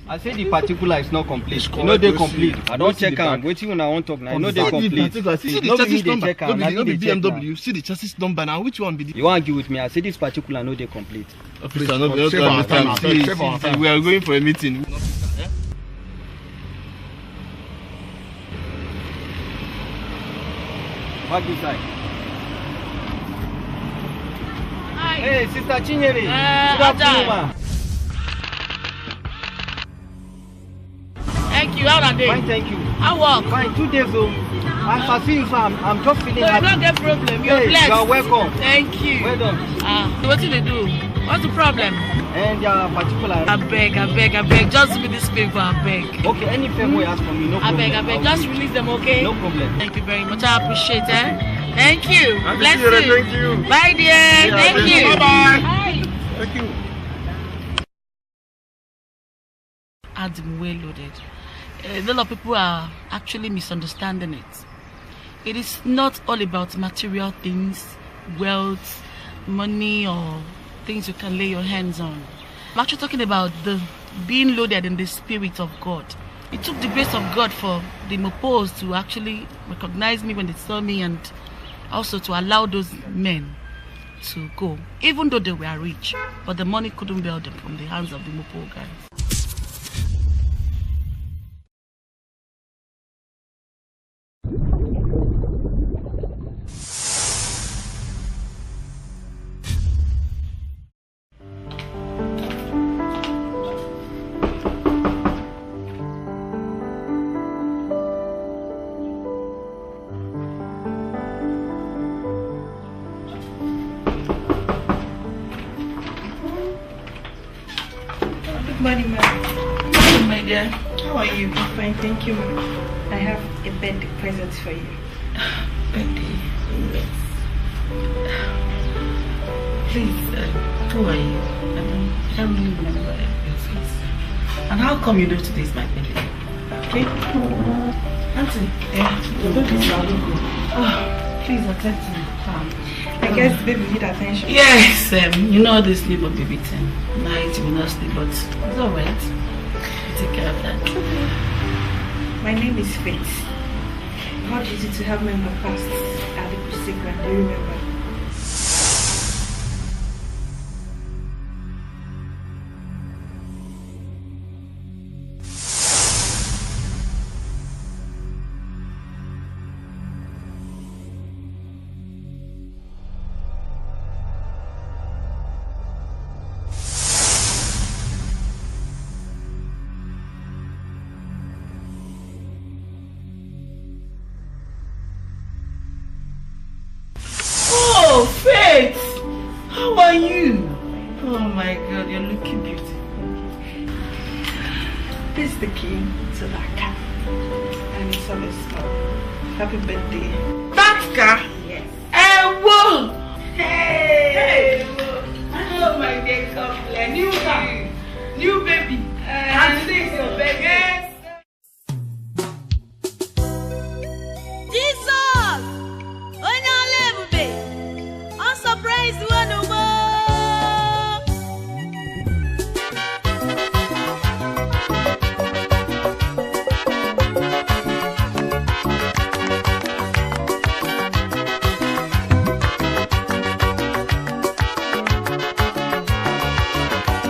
I say the particular is not complete. You know they complete. I don't check am. Wetin una wan talk now? You know they complete. See the chassis number. No be BMW. See the chassis number now. Which one be the? You wan argue with me? I say this particular no dey complete. Officer, no be understand. See, we are going for a meeting. Back this side. Hi. Hey, Sister Chinyere. Good afternoon, ma. Thank you. How are they? Fine, thank you. How work? Fine, 2 days old. As I see you, sir, I'm just feeling happy. No, you don't get problem. You're hey, blessed. You are welcome. Thank you. Well done. What do they do? What's the problem? And their particular. I beg, I beg, I beg. Just give me this favor, I beg. Okay, any favor you ask from me, no problem. I beg, I beg. Just release them, okay? No problem. Thank you very much. I appreciate it. Thank you. Bless you. Thank you. Bye, dear. Yeah, thank you. Bye-bye. Bye. Thank you. Adam well loaded. A lot of people are actually misunderstanding it. It is not all about material things, wealth, money, or things you can lay your hands on. I'm actually talking about the being loaded in the Spirit of God. It took the grace of God for the Mopos to actually recognize me when they saw me, and also to allow those men to go, even though they were rich, but the money couldn't bail them from the hands of the Mopo guys. Good morning, ma'am. Good morning, my dear. How are you? I'm fine, thank you, ma'am. I have a birthday present for you. Birthday? Yes. Please, who are you? I don't really remember your face. And how come you know today is my birthday? Okay. Auntie, yeah, the baby's not good. Oh, please attend to me. I guess baby need attention. Yes, you know this newborn baby thing. Night, you will not sleep, but it's alright. I'll take care of that. Okay. My name is Faith. God used you to help me in the past at the Kusikra. Do you remember? How are you? Oh my God, you're looking beautiful. This is the key to that car. And it's always small. Happy birthday. That car? Yes. Hey, whoa! Hey! Hey. Oh my dear, God bless. New car. New baby. And today is your birthday. Yes. Jesus! Onye ọla ebube! Unsurprised one more!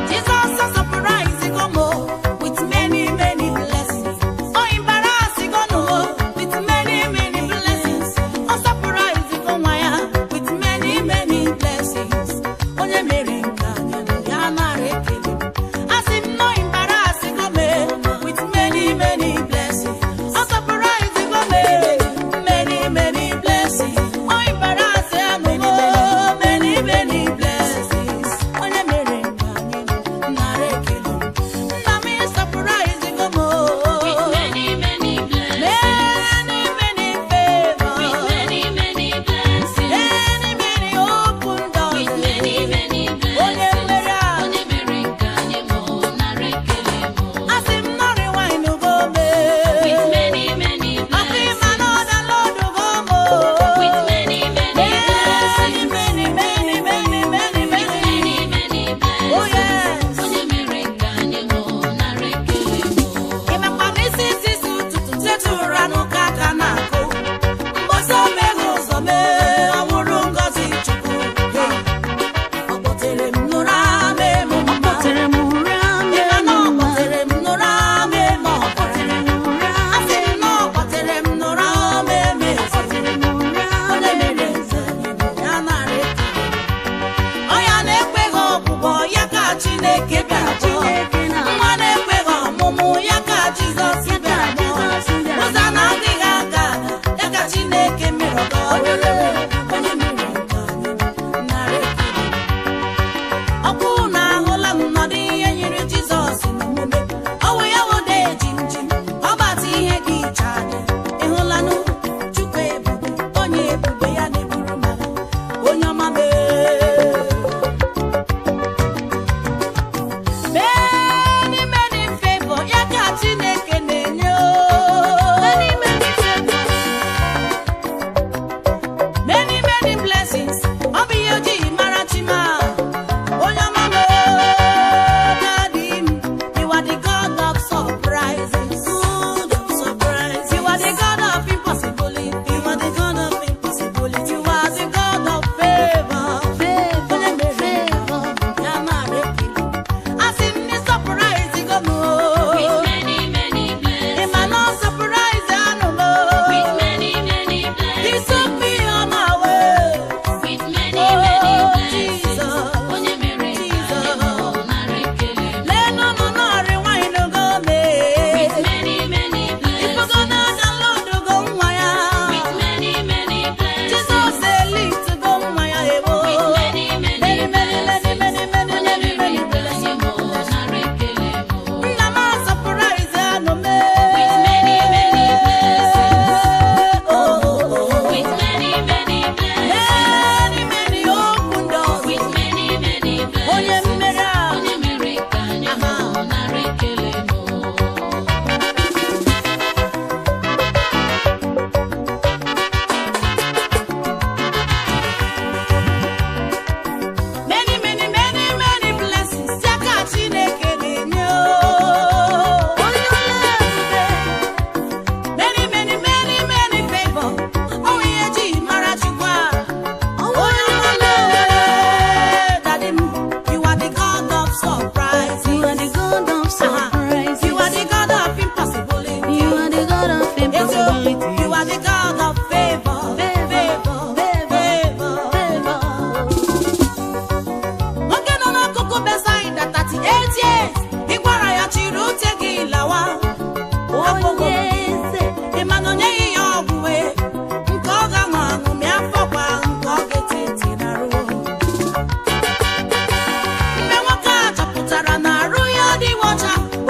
Jesus surprised with many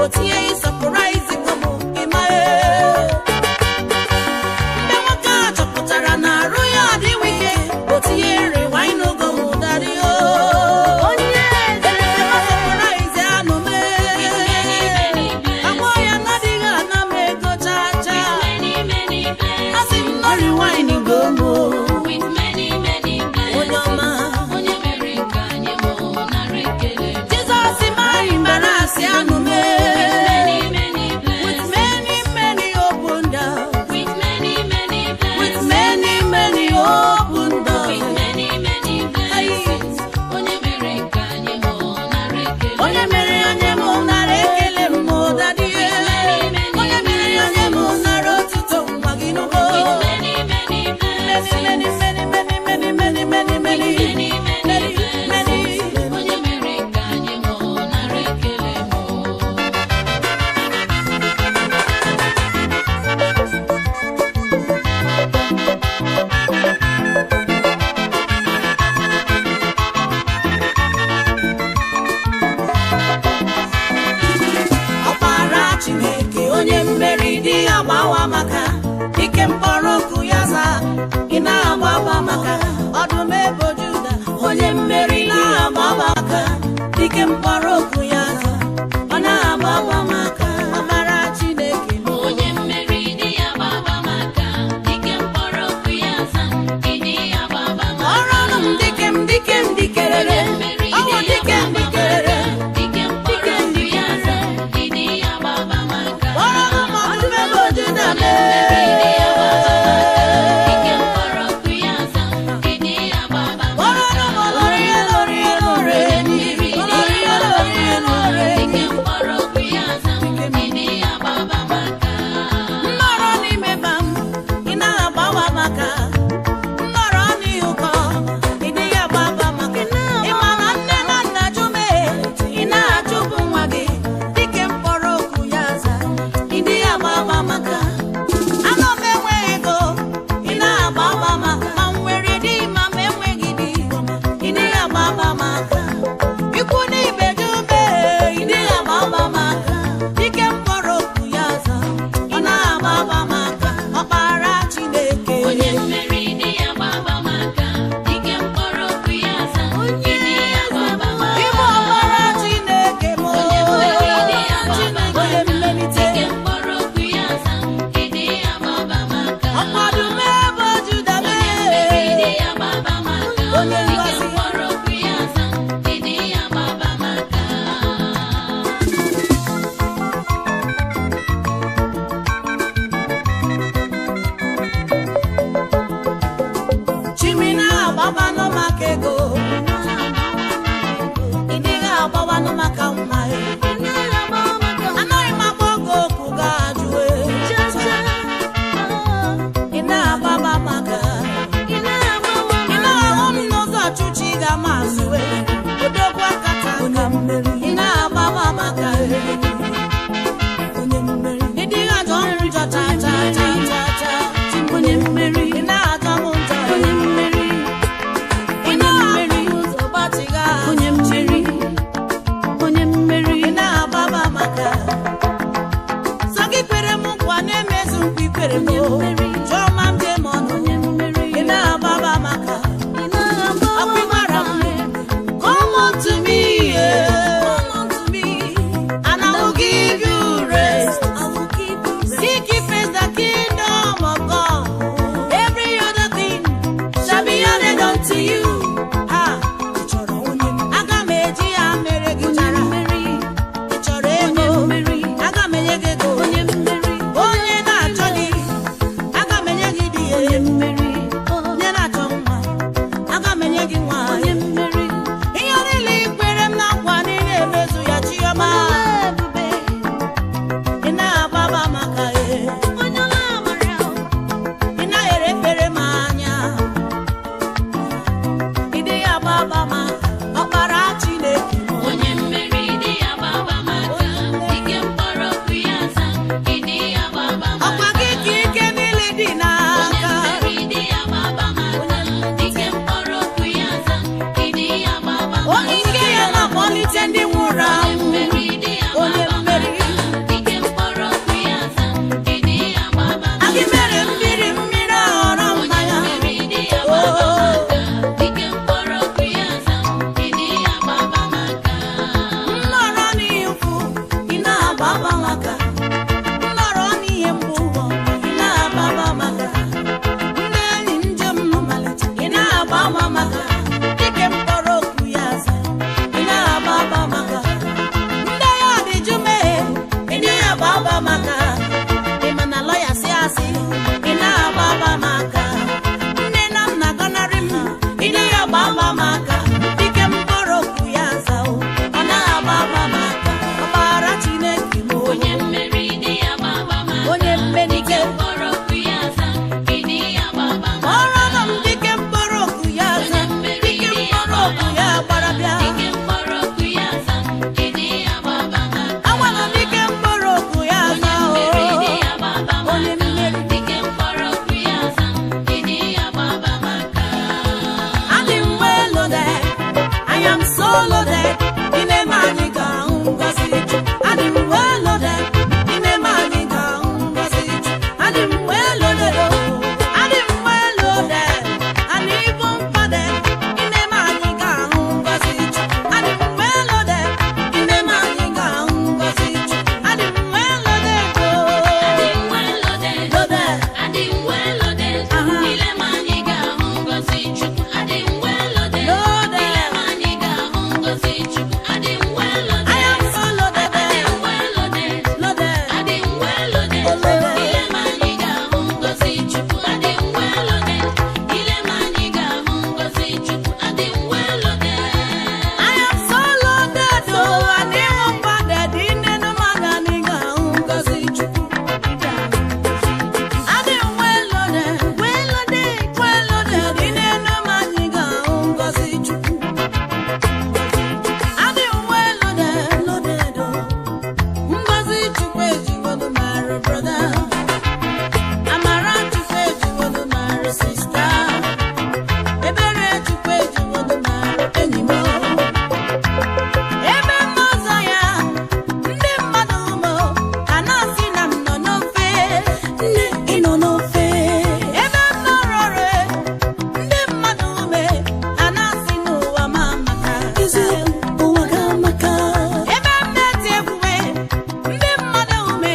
Otinye surprise gọmụ ịma mgbe nwoke a chọpụtara na arụ ya adịghị ike, otinye rewind gọmụ daddy o. Onye eze surprise anụ mee. Agwọ ya na-adịghị ana m ego chaa chaa. Asị m na rewind gọmụ. Onye ọma. Jizọs maghị mbara asị anụ mee. With many, many open doors. With many, many open doors. Onye mere onye m nara ekele m daddy. Onye mere onye m nara otuto nwa gị n'ugbo. Many, many, many, many, many, many, many, many, many, many. Ọkpara Chineke onye mmeri dị ya gbawa maka ike mkpọrọ okwu ya zaa ị na-agba agba maka ọdụm ebo Juda onye mmeri na-agba agba maka ike mkpọrọ okwu ya zaa ọ na-agba agba maka ọkpara Chineke. Onye mmeri dị ya gbaba maka dike mkpọrọ okwu ya za ịdị ya gbaba maka. Ọrụ m dike m dike m dikerere ọwụ dike m dikerere. Dike mkpọrọ okwu ya za ịdị ya gbaba maka. Ọrụ m ọdụm ebo Juda Dị mee. ya gbaba maka dike mkpọrọ okwu ya za ịdị ya gbaba maka. Ọrụ m olori olori olori olori olori. na-agba maka nnọrọ n'ihe mgbu, ị na-agba maka ndị enyi njem malite, ị na-agba maka dike mkpọrọ okwu ya aza, ị na-agba maka ndị ya dị jụ mee, ị na-agba maka ị ma na lọya si asị, ị na-agba maka nne na nna gọnarị m, ị na-agba maka dike mkpọrọ okwu ya aza, ọ na-agba maka ọgbara Chineke m. Onye mmeri dị ya gbaba maka. Onye mmeri Dike mkpọrọ okwu ya aza, ịdị ya gbaba maka. Ọrụ m dike mkpọrọ okwu ya aza, dike mkpọrọ okwu ya gbara bịa. Dike mkpọrọ okwu ya aza, ịdị ya gbaba maka. Agwala m dike mkpọrọ okwu ya aza. Mmeri dị ya gbaba Onye maka. mmeri. Dike mkpọrọ okwu ya aza, ịdị ya gbaba maka. Adị m well loaded, I am so loaded. Ime m anyị ga-ahụ ngọzi Chukwu. Adị m well loaded, ime m anyị ga-ahụ ngọzi Chukwu. Adị m well loaded, oh. Adị m well loaded, and even loaded. Ime m anyị ga-ahụ ngọzi Chukwu. Adị m well loaded, ime m anyị ga-ahụ ngọzi Chukwu. Adị m well loaded, oh. Adị m well loaded. Loaded. Adị m well loaded. Aha. Ile m anyị ga-ahụ ngọzi Chukwu. Adị m well loaded. Loaded. Ile m anyị ga-ahụ ngọzi Chukwu. Adị m well loaded. I am so loaded, Adị m well loaded. loaded. Adị m well loaded. Loaded. Ile m anyị ga-ahụ ngọzi Chukwu. Adị m well loaded. Ile m anyị ga-ahụ ngọzi Chukwu. Adị m well loaded. I am so loaded, oh, and even loaded. Inenu manya ni ga ngozi Chukwu. Adị m well loaded, well loaded, well loaded. Inenu manya ga ngozi Chukwu. Adị m well loaded, loaded, oh. Ngozi Chukwu ejigodo mara brother. Amara Chukwu ejigodo mara sister. Ebere Chukwu ejigodo mara enyi m. Ebe m ọzọ ya, ndị mmadụ mụ, ha na-asị na m nọ n'ofe. Nne, ị nọ n'ofe. Ebe m nọrọ ọrụ, ndị mmadụ ume, ha na-asị n'ụwa m amaka. Ụwa ga-amaka. Ebe m na-eti egwu, ndị mmadụ ume,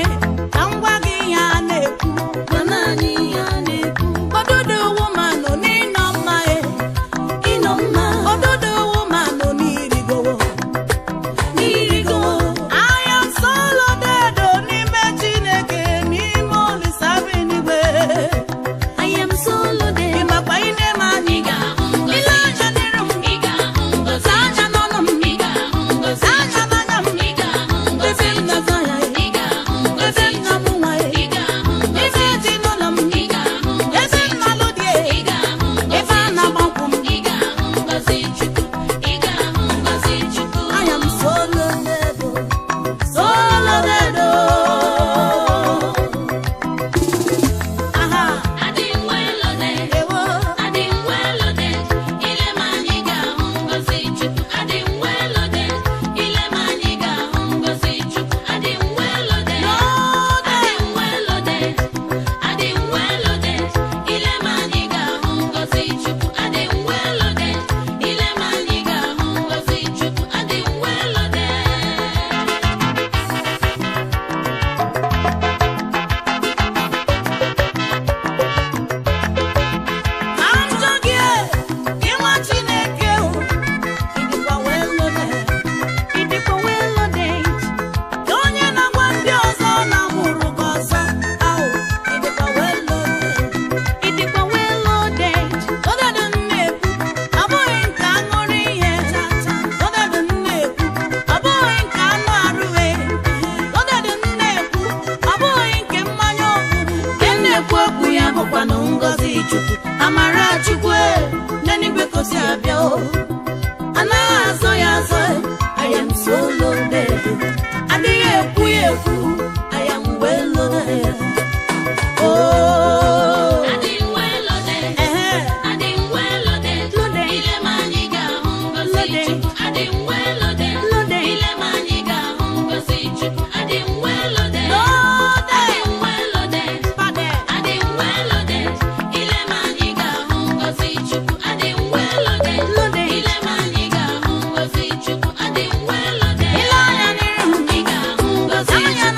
ka m gwa gị ihe a na-ekwu. Ma naanị ihe a na-ekwu. Odudu woman nọ n'ịnọ mma, e. Ịnọ mma. Odudu woman nọ n'irigowo. I am so loaded, oh, n'ime Chineke, n'ime Olisa bi n'igwe. I am so loaded. Ị makwa ine m anyị Ị ga-ahụ ngọzi Ile anya n'iru m, Ị ga-ahụ ngọzi saa anya n'ọnụ m, Ị ga-ahụ ngọzi saa anya n'anya m. Ị ga-ahụ ngọzi Ebe m na-azọ ya, Ị ga-ahụ ebe ngọzi m na-amụ nwa ya, Ị ga-ahụ ngọzi ebe ezinụlọ m, Ị ga-ahụ ebe ngọzi m na-alụ di, Ị ga-ahụ ebe ngọzi a na-agba nkwụ m. Ị ga-ahụ ngọzi Chukwu. Ị ga-ahụ ngọzi Chukwu. I am so loaded, oh, so loaded, oh. Aha, Adị m well loaded. ewo. Adị m well loaded. Ile m anyị ga-ahụ ngọzi Chukwu. Adị m well loaded. Ile m anyị ga-ahụ ngọzi Chukwu. Adị m well loaded. Adị m well loaded. Adị m well loaded. Ile m anyị ga-ahụ ngọzi Chukwu. Adị m well loaded. Ile m anyị ga-ahụ ngọzi Chukwu. Adị m well loaded. Ma njọ gị, gị nwa Chineke, o, ị dịkwa well loaded, ị dịkwa well loaded. Ka onye na-agwa ndị ọzọ na mụrụ gị ọzọ, ahụ, ị dịkwa well loaded, ị dịkwa well loaded. Loaded m na-ekwu, ọ bụghị nke aṅụrị ihe cha cha. Loaded m na-ekwu, ọ bụghị nke anụ arụghị. Loaded m na-ekwu, ọ bụghị nke mmanya ọṅụṅụ. Nke m na-ekwu okwu ya bụkwanụ ngọzi Chukwu, amara Chukwu, e, n'eluigwe ka o si abịa o. Anaghị azọ ya azọ, e. I am so loaded. Adịghị ekwu ya ekwu, I am well loaded. Oh, Adị m well loaded. ehe. Adị m well loaded. Loaded. Ile m anyị ga-ahụ ngọzi Loaded. Chukwu. Adị m well loaded. Loaded. Ile m anyị ga-ahụ ngọzi Chukwu. Adị m well loaded. Adị Loaded. m well loaded. Loaded. Adị m well loaded. Ile m anyị ga-ahụ ngọzi Chukwu. Adị m well loaded. Loaded. Ile m anyị ga-ahụ ngọzi Chukwu. Adị m well loaded. Ile anya n'iru m, Ị ga-ahụ ngọzi anya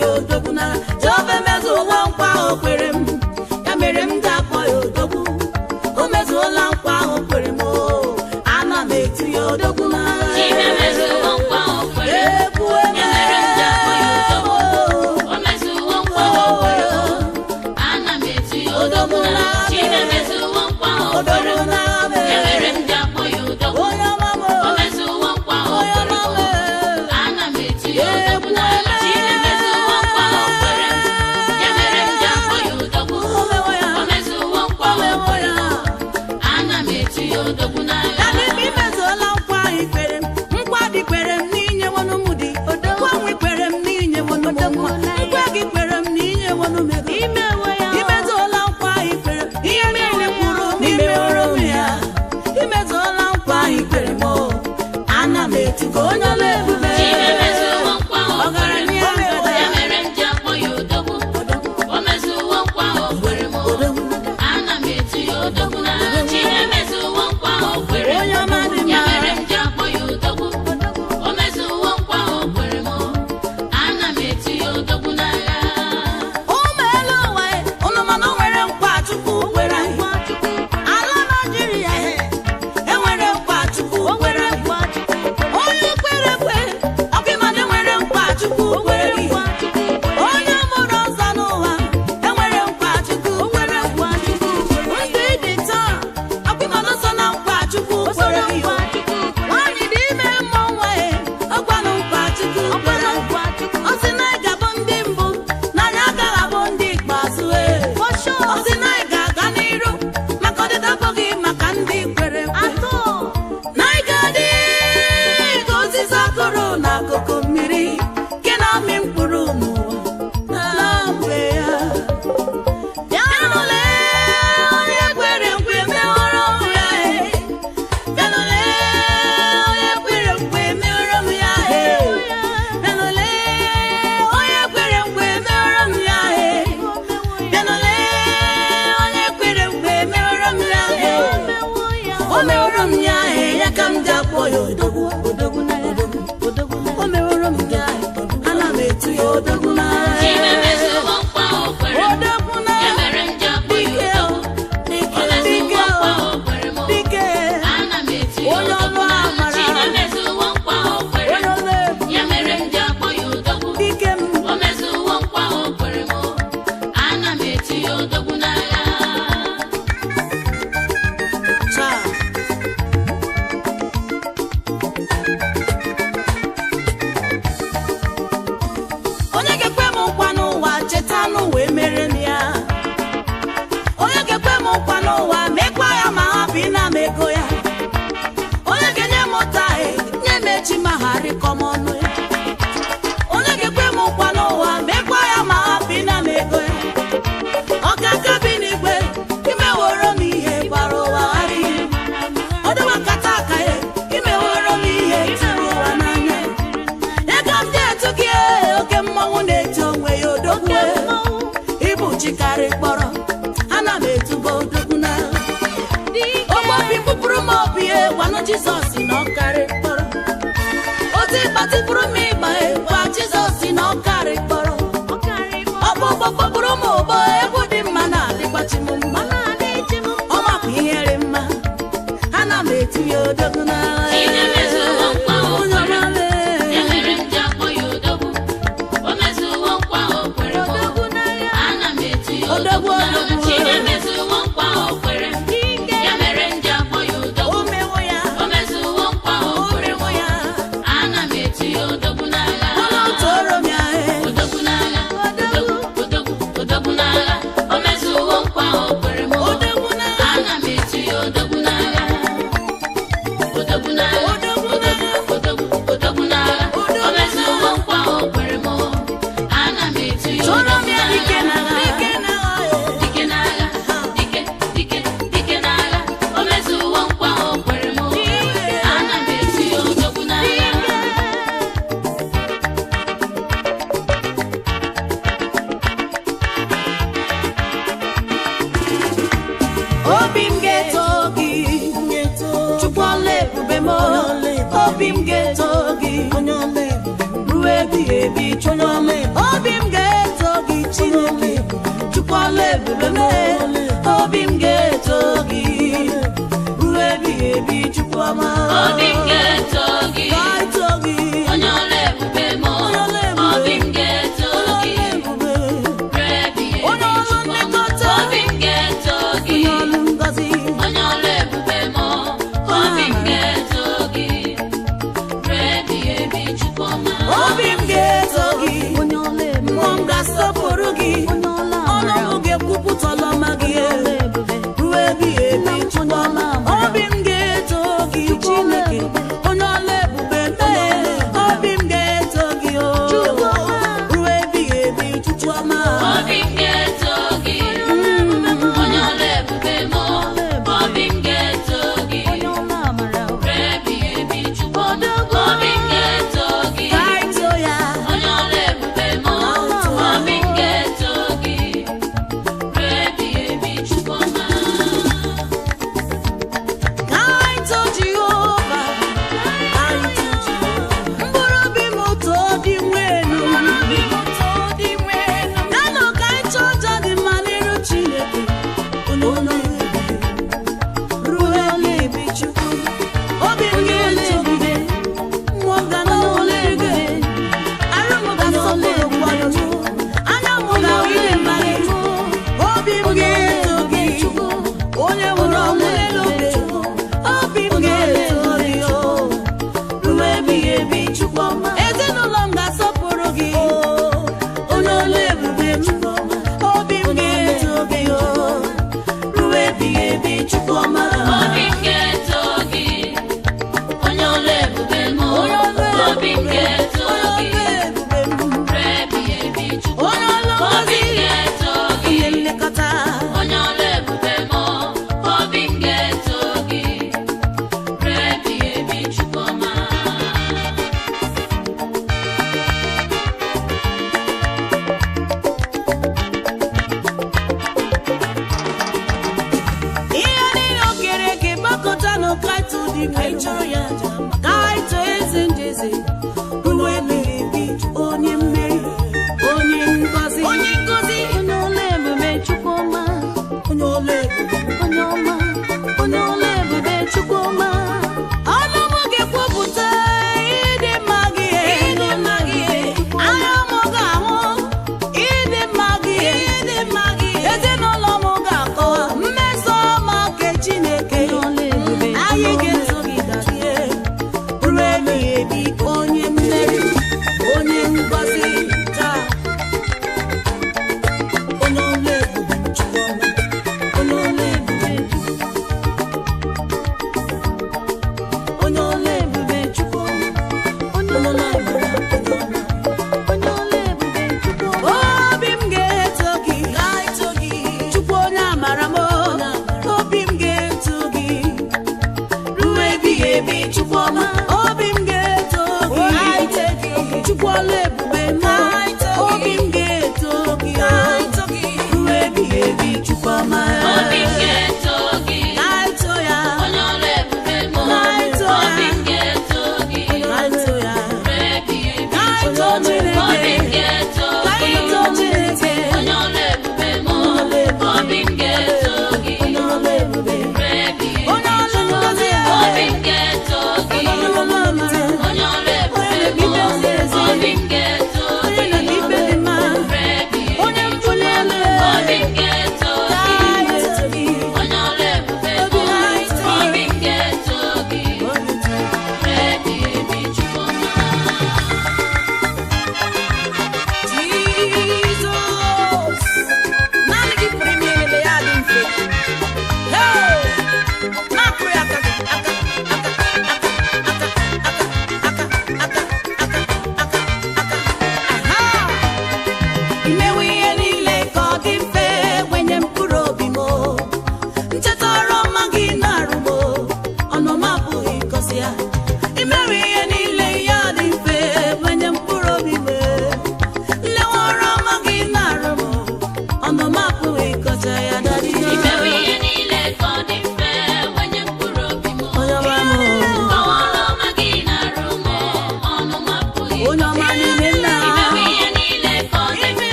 ya odogwu na Jehova emezuola nkwa o kwere m ya mere m ji akpọ ya odogwu o mezuola nkwa o kwere m o ana m etu ya odogwu na Chimemezuo nkwa o kwere m. ekwu Ya mere m ji akpọ ya odogwu. O mezuo nkwa o kwere m. Ana m etu ya odogwu na Chimemezuo nkwa o kwere odogwu m. na Ya mere m ji akpọ ya odogwu. onye ọma m O mezuo nkwa o onye kwere ọma m. m Ana m etu ya odogwu n'ala. Chimemezuo nkwa o kwere m. Ya mere m ji akpọ ya odogwu. O mewo ya. O mezuo nkwa o omewo kwere ya m. Ana m etu ya odogwu n'ala. Dada ebe imezuola nkwa anyị kwere m nkwa dị kwere m n'inye nwenu m di nkwa nwe kwere m n'inye nwenu m nwa nkwa gị kwere m n'inye nwenu m ego imezuola nkwa anyị kwere m ihe niile kwuru m imeworo m ya imezuola nkwa anyị kwere m o ana m etu ka onye ọla ebube Chimemezuo nkwa o kwere m. ọgaranya ngada Ya mere m ji akpọ ya odogwu. O mezuo nkwa o kwere m. Ana m etu ya odogwu n'ala. Chimemezuo nkwa o kwere m. onye ọma dị Ya mma mere m ji akpọ ya odogwu. O mezuo nkwa o kwere m. Ana m etu ya odogwu n'ala. ụmụ elu ụwa ụnụ mana o nwere nkwa Chukwu kwere anyị ala Naịjirịa enwere nkwa Chukwu kwere anyị onye kwere ekwe ọkụ ịmadụ enwere nkwa Chukwu kwere gị onye mụrụ ọzọ n'ụwa enwere nkwa Chukwu kwere ndụ ịdị taa ọkụ ịmadụ sọ na nkwa Chukwu kwere gị nwaanyị dị ime mmụọ nwa ya ọkwanụ nkwa Chukwu kwere ọ sị na ị ga-abụ ndị mbụ na anyị agaghị abụ ndị ikpeazụ ee. Ọ sị na ị ga-aga n'iru maka ọdịda abụghị maka ndị kwere ekwe na ị ga-adị ka osisi akụrụ na akụkụ mmiri nke na-amị mkpụrụ n'ụwa na mgbe ya bịanụle onye kwere nkwe meworo m ya ee. Bịanụle onye kwere nkwe meworo m ya ee. Bịanụle onye kwere nkwe meworo m ya ee. Bịanụle onye kwere nkwe meworo m ya ee. O meworo m ya ee, ya ka m ji akpọ ya odogwu odogwu odogwu odogwu o meworo m ya ee, ana m etu ya odogwu na Chimemezuo nkwa o kwere m. odogwu na Ya mere m ji akpọ ya dike o odogwu. O dike mezuo dike nkwa o o kwere m. dike Ana m etu ya Onye odogwu ọlụ n'ala. amara. Chimemezuo nkwa o kwere onye m. ọlụ ebu Ya mere m ji akpọ ya odogwu. dike m O mezuo nkwa o kwere m. Ana m etu ya odogwu n'agha. Taa. Onye ga-ekwe m nkwa n'ụwa cheta n'ụwa emere m ya onye ga-ekwe m nkwa n'ụwa mekwa ya ma hapụ ịna m ego ya onye ga-enye m ụta nye m echi ma ghara ịkọ m ọnụ ya onye ga-ekwe m nkwa n'ụwa mekwa ya ma hapụ ịna m ego ya ọkaka bi n'igwe imeworo m ihe gbara ụwa gharịị ọdịwa nkata aka ya imeworo m ihe tụrụ ụwa n'anya ego m dị etu gị ee, oke mmọnwụ na-eji onwe ya odogwu ee. Ịbụ chikarị kpọrọ ana m etubo odogwu na ogbobi kpụpụrụ m obi e gwanụ Jizọs na ọkarị kpọrọ otu ịgbatịpụrụ m ịgba e gwa Jizọs na ọkarị kpọrọ ọkpụkpọ kpọpụrụ m ụbọ egwu dị mma na-adịkwachi m mma ọ mapụ ihe dị mma ana m etu ya odogwu na Chimemezuo nkwa o onye kwere ọma m. Ya m. mere m ji akpọ ya odogwu. O mezuo nkwa o kwere m. Ana m etu ya Odogwu, odogwu n'ala. odogwu. Chimemezuo nkwa o kwere m. Ya mere m ji akpọ ya O odogwu. mewo ya O mezuo nkwa o o kwere m. mewo ya Ana m etu ya odogwu n'ala. ụlọ toro m ya ee. Odogwu n'ala. Odogwu, odogwu, odogwu n'ala. O mezuo nkwa o kwere m. Odogwu na Ana m etu ya odogwu n'ala. Odogwu n'ala. Odogwu n'ala. Odogwu, odogwu n'ala. O mezuo nkwa o kwere m. Ana m etu ya toro m odogwu ya dike n'ala. na dike na ee. Dike n'agha, dike, dike, dike n'agha. O mezuo nkwa o kwere m. Ana m etu ya odogwu n'agha. Obi m ga-eto gị Chukwu ọla ebube m obi m ga-eto gị ruo ebighị ebi Chukwu ọla ebube. Obi m Obi m ga-eto gị. Ka anyị too gị. Onye ọrụ ebube m. Onye ọrụ ebube. Obi m ga-eto Onye gị. ọrụ ebube. Ruo ebighị ebi, Onye ọrụ Chukwu ọma. nlekọta. Obi m ga-eto gị. Onye ọrụ ngọzi. Onye ọrụ ebube m. Obi m ga-eto gị. Ruo ebighị ebi, Chukwu ọma. Obi m ga-eto gị. Mmụọ m ga-asọpụrụ gị. Ọnụ m ga-ekwupụta ọlụ ọma gị. Ruo ebighị ebi, Chukwu ọma. Obi m ga-eto gị, Chineke. Onye ọlụ ebube mee.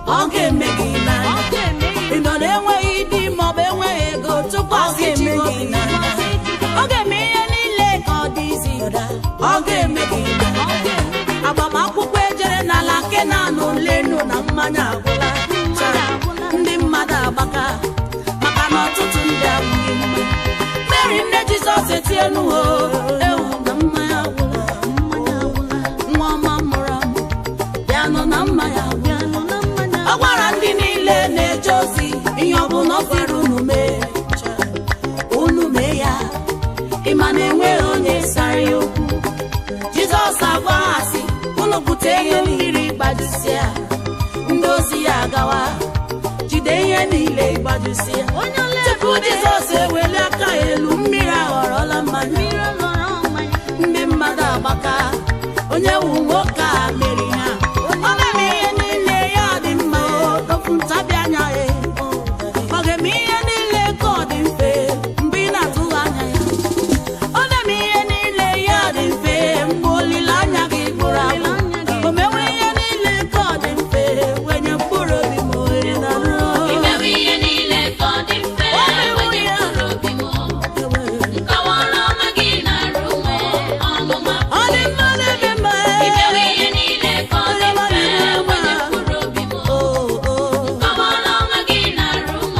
Ọ ga-eme gị n'anya. Ị nọ na-enweghị di maọbụ enweghị ego, tụkwasị chi gị n'anya. Ọ ga-eme ihe niile ka ọ dịzi. Ọ ga-eme gị n'anya. Agbamakwụkwọ ejere n'ala Kenan lenu na mmanya agwụla. Ndị mmadụ agbaka maka na ọtụtụ ndị abụghị mma. Mary nne Jizọs etienu o, ewu na mmanya agwụla. Nwa ọma mụrụ amụ, bịa nọ na mmanya agwụla. Ọ gwara ndị niile na-eje ozi ihe ọ bụla ọ sịrị unu mee, unu mee ya. Ịma na enweghị onye sara ya okwu. Jizọs agwa ha sị, unu bute ihe mmiri gbajusịa. Ndị ozi ya agawa jide ihe niile gbajusịa. Tupu Jizọs eweli aka elu, mmiri aghọrọla mmanya. Ndị mmadụ agbaka, onye wu nwoke a mere ha. Ọ na-eme ihe niile ya dị mma, okwu ntabi anya ya. Ọ ga-eme ihe niile ka ọ dị mfe mgbe ị na-atụghị anya ya. Ọ na-eme ihe niile ya dị mfe mgbe olileanya gị gwụrụ agwụ. O mewe ihe niile ka ọ dị mfe, wenye mkpụrụ obi m ohere na nrọ. Imewe ihe niile ka ọ dị mfe, wenye mkpụrụ obi m. Nkọwara ọma gị na-arụ m ọnụ m Ọ dị mma na-eme mma. Imewe ihe niile ka ọ dị mfe, wenye mkpụrụ obi m. Nkọwara ọma gị na-arụ m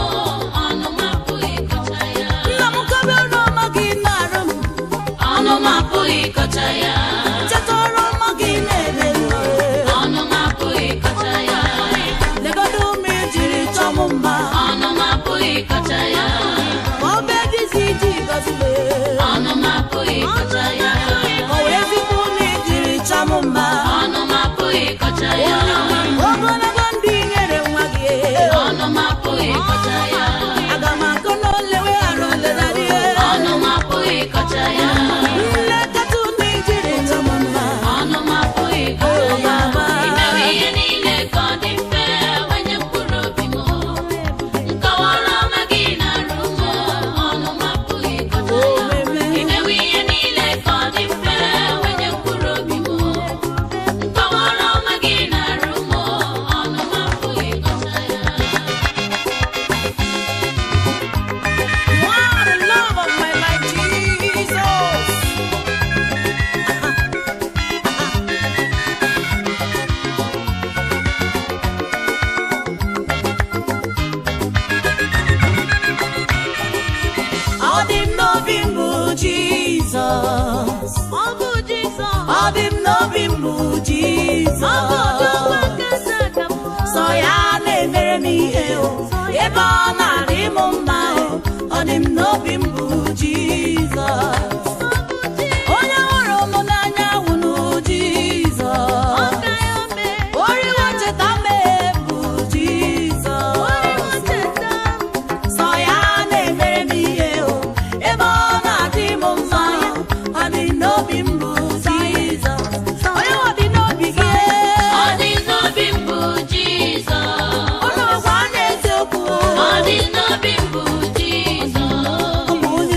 ọnụ m apụghị ịkọcha ya. Nna m kọbe ọrụ ọma gị na-arụ m. Ọnụ m apụghị ịkọcha ya. Cheta ọrụ ọma gị na-eme m. Ọnụ m apụghị ịkọcha ya. Legodo ume ijiri chọọ m mma. Ọnụ m apụghị ịkọcha ya. Ma ọ bụ ejizi iji gọzi m. Ọnụ m apụghị ịkọcha ya. Ọ wee ezigbo ume ijiri chọọ m mma. Ọnụ m apụghị ịkọcha ya. Ogologo ndị i nyere nwa gị. Ọnụ m apụghị ịkọcha ya. Aga m akụ na olewe arụ oledadie. Ọnụ m apụghị ịkọcha ya. Nlekọta ume ijiri chọọ m mma. Ọnụ m apụghị ịkọcha ya. Baba. Imewe ihe niile ka ọ dị mfe, wenye mkpụrụ obi m. Nkọwara ọma gị na-arụ m, ọnụ m apụghị ịkọcha ya. Imewe ihe niile ka ọ dị mfe, wenye mkpụrụ obi m. Nkọwara ọma gị na-arụ m, ọnụ m apụghị ịkọcha ya. What a love of my life, Jesus. Ọ dị m n'obi m bụ Jizọs. Ọ dị m n'obi m bụ Jizọs. Sọ ya na-emere m ihe o, ebe ọ na-adị m mma o, ọ dị m n'obi m bụ Jizọs. Onye hụrụ m n'anya wụnụ Jizọs. Oriwo cheta m bụ Jizọs. Sọ ya na-emere m ihe o, ebe ọ na-adị m mma o, ọ dị n'obi m bụ Jizọs. Onye ọ dị n'obi gị? Ọ dị n'obi m bụ Jizọs. Ụlọ gwa anya eziokwu. Ọ dị n'obi m bụ Jizọs. Ụmụ onye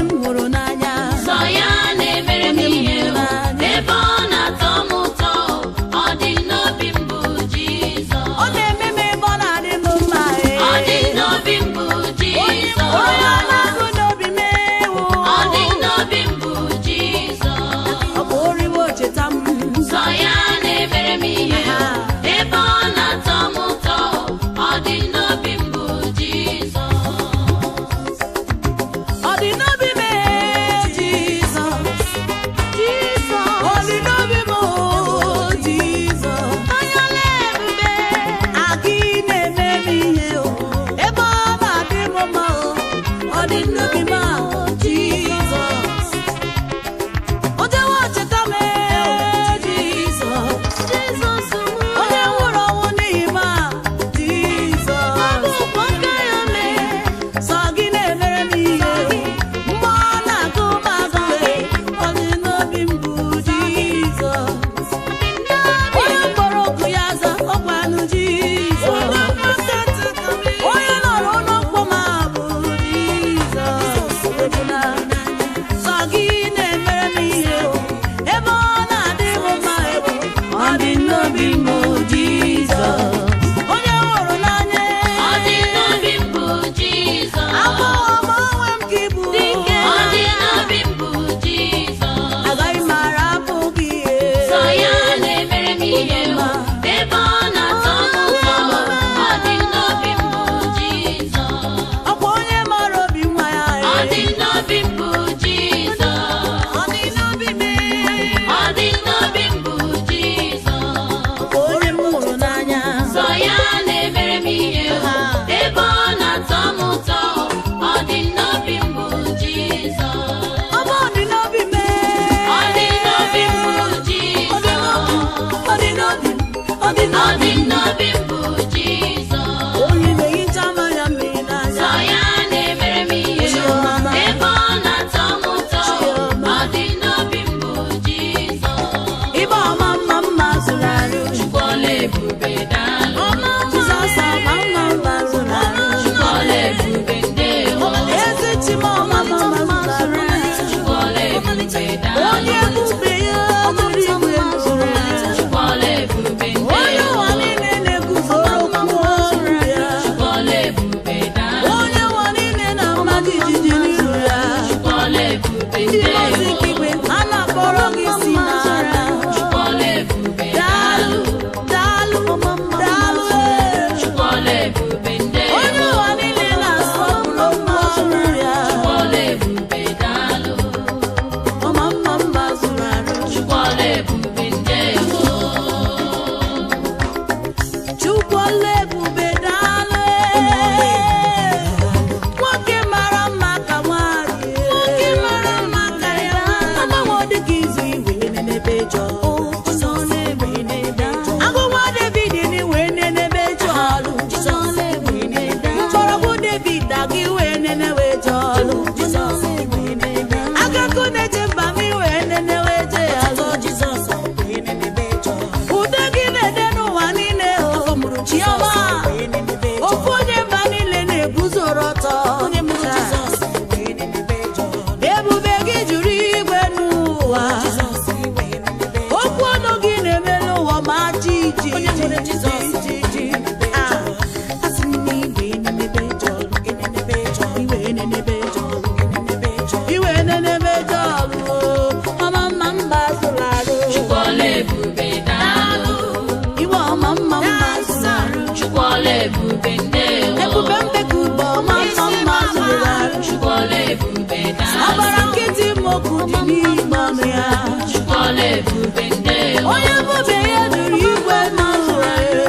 Chukwuọla ebube ndewo. Ebube mbekube ọma mma mma zuru arụ. Chukwuọla ebube daalụ. Ọbara nkịtị mokwu dị n'ime ọnụ ya. Chukwuọla ebube ndewo. Onye ebube ya duru igwe mmadụ.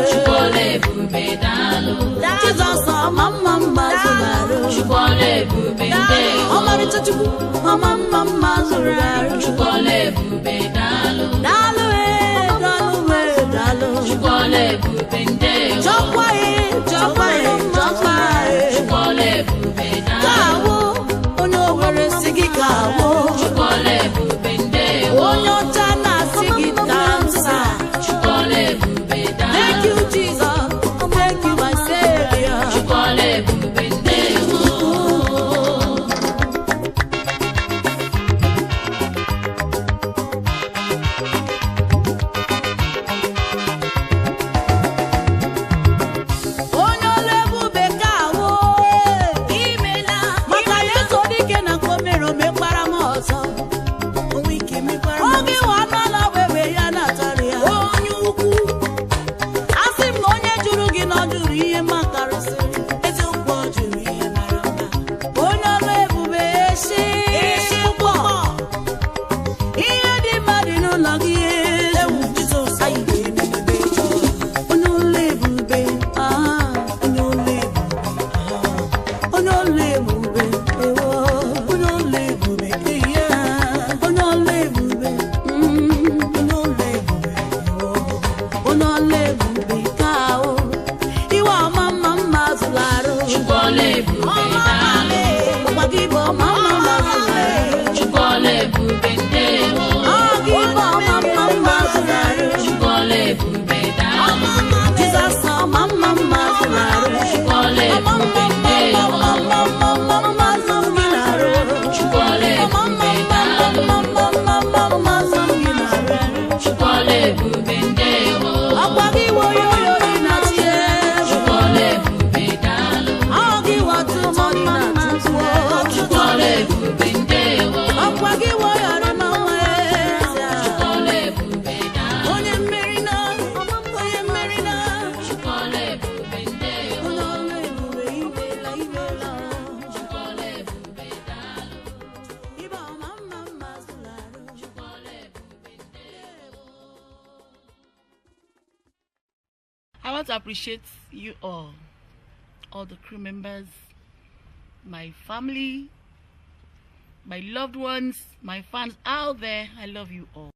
Chukwuọla ebube daalụ. Jizọs ọma mma mma zuru arụ. Chukwuọla ebube ndewo. Ọmarịcha Chukwu ọma mma mma zuru arụ. Chukwuọla ebube daalụ. Daalụ ee, daalụ ee, daalụ. Chukwuọla ebube ndewo. Chọkwa ee, chọkwa ee, chọkwa ee. Chukwuọla ebube daalụ. Ka awụ, onye Owere si gị ka awụ. Chukwuọla ebube ndewo. Onye ọcha na-asị gị tamsa. Chukwuọla ebube daalụ. Thank you, Jesus. Thank you, my Savior. Chukwuọla ebube ndewo. Onye ọrụ ebube ka awụ. Imela. Maka na eso dike na nke o mere o mekwara m ọzọ. Oge nwa anụ ala webe ya na-atarị ya. Onye ukwu. Asị m na onye jụrụ gị na ọ jụrụ ihe ma karịsịrị. Eziokwu ọ jụrụ ihe mara mma. Onye ọrụ ebube eshi. Eshi pụpọ. Ihe dị mma dị n'ụlọ gị. Ewu Jizọs anyị ga-emebe chọọ. Onye ọrụ ebube, ah, Onye ọrụ ebube. onye ọrụ ebube, ewo. Onye ọrụ ebube. Iya, onye ọrụ ebube, Onye ọrụ ebube. onye ọrụ ebube ka o. Iwe ọma mma mma zụrụ arụ. Chukwuọla ebube daalụ. Ụkwa gị bụ ọma mma mma zụrụ arụ. Chukwuọla ebube ndewo. Ọ gị bụ ọma mma mma zụrụ arụ. Chukwuọla ebube daalụ. Jizọs ọma mma mma zụrụ arụ. Chukwuọla ebube ndewo. Ọma mma mma mma mma zụrụ gị n'arụ. Chukwuọla Ọma mma ebube mma daalụ. mma mma mma mma mma zụrụ gị n'arụ. Chukwuọla ebube ndewo. Ọkwa gị wụ onye oyi na-achị egwu. Chukwuọla ebube daalụ. Ọ gị wụ ọtụtụ mma na-achị egwu. Chukwuọla ebube ndewo. Ọkwa gị wụ onye ọrụ na nwa eze. Chukwuọla ebube daalụ. Onye mmeri na, onye mmeri na. Chukwuọla ebube ndewo. Onye ọrụ ebube imela imela. Chukwuọla ebube daalụ. Ibe ọma mma mma zụrụ arụ. Chukwuọla ebube ndewo. I want to appreciate you all the crew members, my family, my loved ones, my fans out there. I love you all.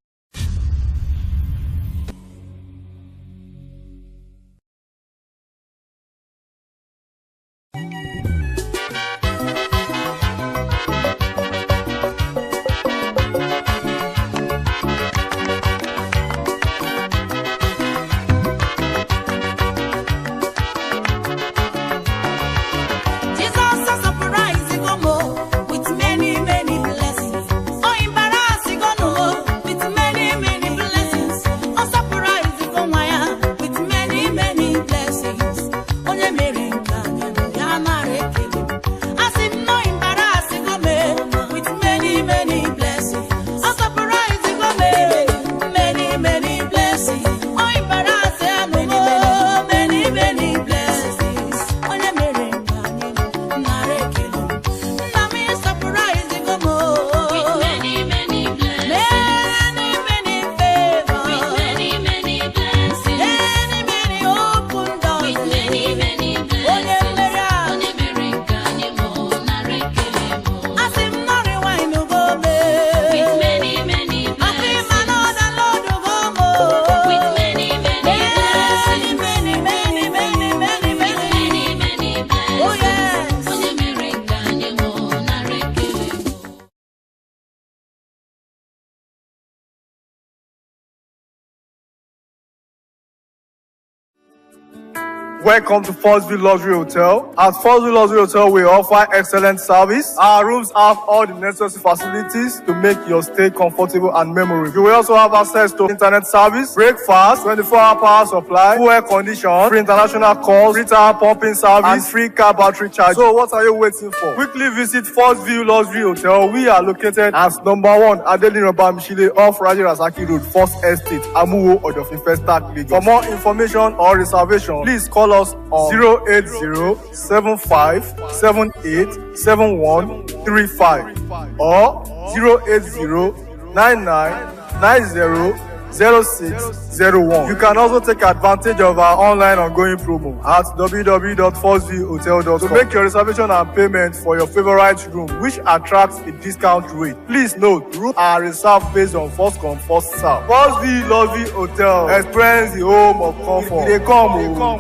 Jesus has surprised go more with many, many blessings. Oh, embarrass go no more with many, many blessings. Oh, surprise go wire with many, many blessings. Onye mere nke a nyere ya nara ekele. Asị m no embarrass go me with many, many blessings. Oh, surprise go me many, many blessings. Oh, embarrass ya no more many, many blessings. Onye mere nke a nyere nara ekele. Nna m surprise go mo. With many, many blessings. Many, many favors. With many, many blessings. Many, many open doors. With many, many Onye blessings. mmeri a. Onye mere nke anyị ma ọ nara ekele ma ọ. Asị m nọrị wine go mee. With many, many Akwa ịma blessings. na ọ na Lord go mo. With many, many blessings. Many, many, many, many, many, With many. many, many blessings. Oh, yes. Onye mere nke anyị ma ọ nara ekele ma ọ. Welcome to Fosville Luxury Hotel. At Fosville Luxury Hotel, we offer excellent service. Our rooms have all the necessary facilities to make your stay comfortable and memorable. You will also have access to internet service, breakfast, 24-hour power supply, full air condition, free international calls, free tire pumping service, and free car battery charge. So what are you waiting for? Quickly visit Fosville Luxury Hotel. We are located at number 1 Adelino Bamishile off Raji Rasaki Road, First Estate, Amuwo, Odofin Festac, Lagos. For more information or reservation, please call call us on 080-7578-7135 or 080-9990-0601. You can also take advantage of our online ongoing promo at www.firstviewhotel.com to make your reservation and payment for your favorite room, which attracts a discount rate. Please note, rooms are reserved based on first come, first serve. First View Luxury Hotel, experience the home of comfort. They come, oh.